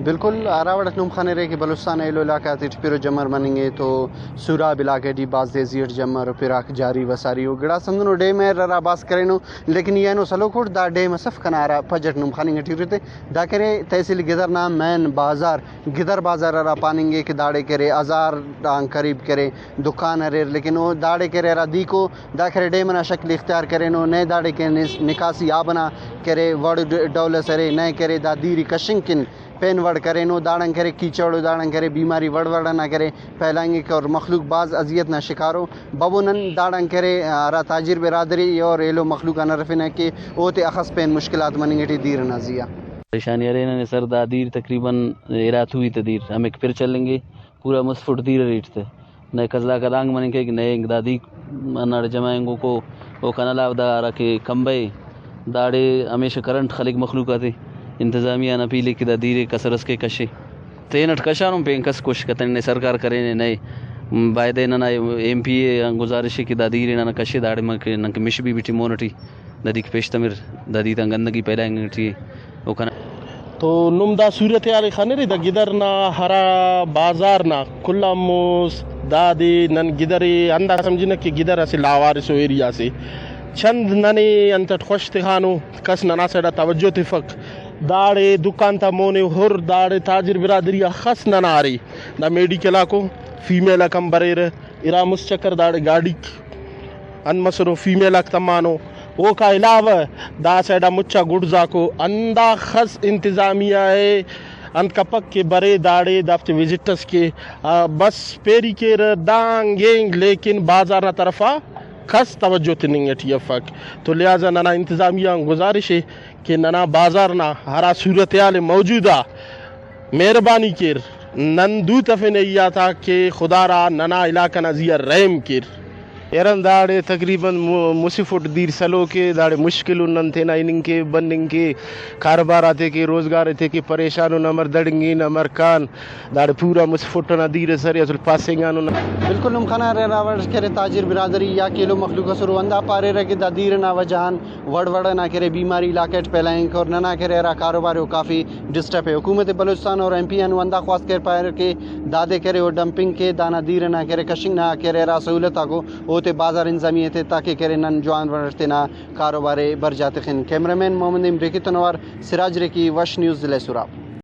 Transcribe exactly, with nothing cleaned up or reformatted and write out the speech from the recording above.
بالکل، ہراوڑ اٹ نم خنرے کہ بلوچستان ایلو علاقہ غاتیٹ پھر و جمر مننگ ءِ تو سوراب علاقہ ٹی بھاز تیزی اٹ جمر و پھراک جاری و ساری و گڑاس ہندنو ڈیم ءِ ہرا بھاز کرینو، لیکن ای اینو سلوک اٹ دا ڈیم اس اف کنا ہرا پج اٹ نم خننگ ٹی ارے تے۔ دا کرے تحصیل گدر نا مین بازار، گدر بازار ہرا پاننگ ءِ کہ داڑے کرے ہزار آن قریب کرے دکان اریر، لیکن او داڑے کرے ہرا دیکو دا کرے ڈیم ئنا شکل اختیار کرینو، نئے داڑے کہ نس-، نکاسی آب ئنا کرے وڑ ڈ-، ڈول ئس ارے، نئے کرے دا دیر ئے کشنگ کن پین وڑ کرینو، داڑان کرے کیچڑ و داڑان کرے بیماری وڑ وڑ ئنا کرے پھیلائنگک اور مخلوق بھاز اذیت نا شکارو۔ ببو نن داڑان کرے ہرا تاجر برادری اور ایلو مخلوق آن ہرفنہ کہ اوتے اخس پین مشکلات مننگ ٹی دیر ئنا زیہا۔ پریشانی ارے ننے سر، دا دیر تقریباً ارا توی تہ دیر ہمیک پھر چلنگے، پورا مست فٹ دیر اریٹ تہ۔ نئے قزلاک آ دانگ مننگ کیک، نئے انگ دادیک ہنداڑے جمع انگوکو، اوکان علاوہ دا ہراکہ کمبہ ءِ، داڑے ہمیشہ کرنٹ خلیک مخلوق آتے۔ انتظامیہ آن اپیل ءِ کہ دا دیر ئے کسر ئس کہ کشے۔ تینٹ کشانن پین کس کوشش کتنے، نئے سرکار کرینے نئے۔ بایدے ننا ایم پی اے آن گزارش ءِ کہ دا دیر ئے ننا کشے، داڑے ننکہ مش بی بی ٹی مون ٹی دادیک پیش تمر، دادی تان گندگی پھیلائنگ ٹی ءِ۔ او کنا۔ تو نم دا صورتحال ءِ خنرے، دا گدر نا ہرا بازار نا کل آن مست دادے نن گدر ءِ ہندا سمجھنہ کہ گدر اسہ لاوارثو ایریا سے۔ چند ننے انتٹ خوش تخانو، کس ننا سائیڈ آ توجہ تفک۔ داڑے دکان تا مون ءِ ہر، داڑے تاجر برادری اخس ننا ارے۔ دا میڈیکل آکو فیمیل آک ہم بریرہ، ارا مست چکر داڑے گاڈیک انت مسنو، فیمیل آک تمانو۔ اوکا علاوہ دا سائیڈ آ مچا گڈز آکو ہنداخس انتظامیہ ءِ انت کپک کہ برے داڑے دافتے وزٹ اس کے، آ، بس پیری کیرہ، دانگ اینگ، لیکن بازار نا طرفا کس توجہ تننگ ٹی افک۔ تو لہٰذا ننا انتظامیہ آن گزارش ءِ کہ ننا بازار نا ہرا صورتحال ءِ موجودہ، مہربانی کیر، نن دو تفنہ ای آتا کہ خدارا ننا علاقہ نا زیہا رحم کیر۔ یرن داڑے تقریباً مُ-، مسہ فٹ دیر سلوک ءِ، داڑے مشکل ان نن تینا ہننگ کے، بننگ کے، کاروبار آتے کے، روزگار تے کے پریشان ان، امر دڑنگین، امر کان، داڑے پورا مسہ فٹ ئنا دیر ئس ارے، اسل پاسنگانن۔ بالکل نم خنارے ہرا وڑ کرے تاجر برادری یا کہ ایلو مخلوق ئسر او ہندا پاریرہ کہ دا دیر ئنا وجہ آن وڑ وڑ ئنا کرے بیماری علاقہ ئٹ پھیلائنگ اور ننا کرے ہرا کاروبار ءِ او کافی ڈسٹرب ءِ۔ حکومت بلوچستان اور ایم پی آن او ہندا خواست کریر پاریر کہ دادے کرے او ڈمپنگ کے، دانا دیر ئنا کرے کشنگ نا کرے ہرا سہولت آکو اوتے بازار انتظامیہ تے تاکہ کرے نن جوان وڑ ئٹ تینا کاروبار ءِ برجا تخن۔ کیمرہ مین محمد نعیم ریکی تون اوار سراج ریکی، وش نیوز، ضلع سوراب۔